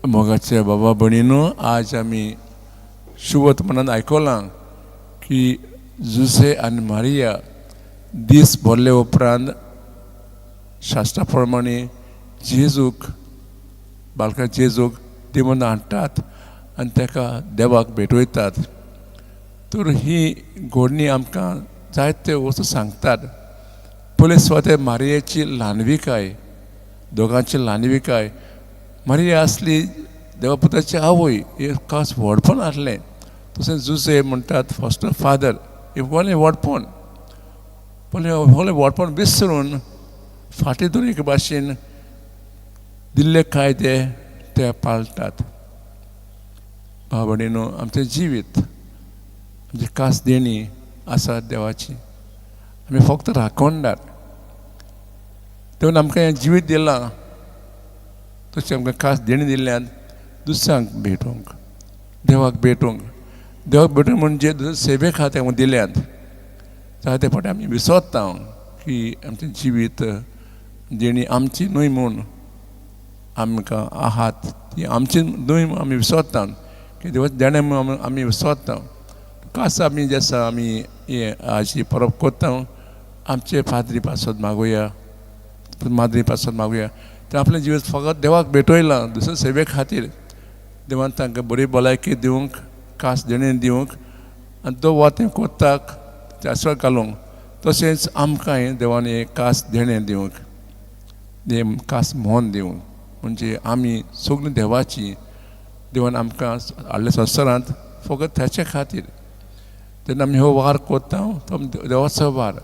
मोगाचे बाबा भयणीनो, आज आमी शुभवर्तमानान आयकलां की जुसे आनी मारिया दीस भरले उपरांत शास्त्रा प्रमाणे जेजूक, बालका जेजूक देवून हाडटात आनी ताका देवाक भेटयतात. तर ही घोडणी आमकां जायते वस्तू सांगतात. पयले सुवातेर मारियेची ल्हानविकाय, दोगांची ल्हानविकाय. मारिया आसली देवापुताची आवय, हे खास व्हडपण आसलें. तशें जुसे म्हणटात फॉस्टर फादर, हे व्हडलें व्हडपण. पूण व्हडलें व्हडपण विसरून फाटीं धरून एके भाशेन दिल्ले कायदे ते पाळटात. भाव भयणीनो, आमचें जिवीत, आमची खास देणी आसा देवाची. आमी फक्त राखणदार. देवान आमकां हें जिवीत दिलां, तशें आमकां खास देणी दिल्ल्यान दुसऱ्यांक भेटोवंक, देवाक भेटोवंक. देवाक भेटोवंक म्हणजे दुसरे सेवे खातीर आमकां दिल्यात. जायते फावटी आमी विसरता की आमचें जिवीत देणी आमची न्हय म्हूण, आमकां आहात ती आमची न्हय म्हूण आमी विसरता की देवा देणें म्हूण आमी विसरता. खास आमी जे आसा, आमी हे आज ही परब करता, आमचे पाद्री पासत मागुया, माद्री पासत मागुया. ते आपलें जिवीत फकत देवाक भेटयलां दुसऱ्या सेवे खातीर. देवान तांकां बरी भलायकी दिवंक, खास देणें दिवंक आनी तो वातें कोत्ताक आसपाक घालूंक. तशेंच आमकांय देवान एक खास देणें दिवंक, खास मोन दिवंक. म्हणजे आमी सगळीं देवाची. देवान आमकां हाडले संवसारांत फकत ताचे खातीर. तेन्ना आमी हो वार करता तो देवाचो वार.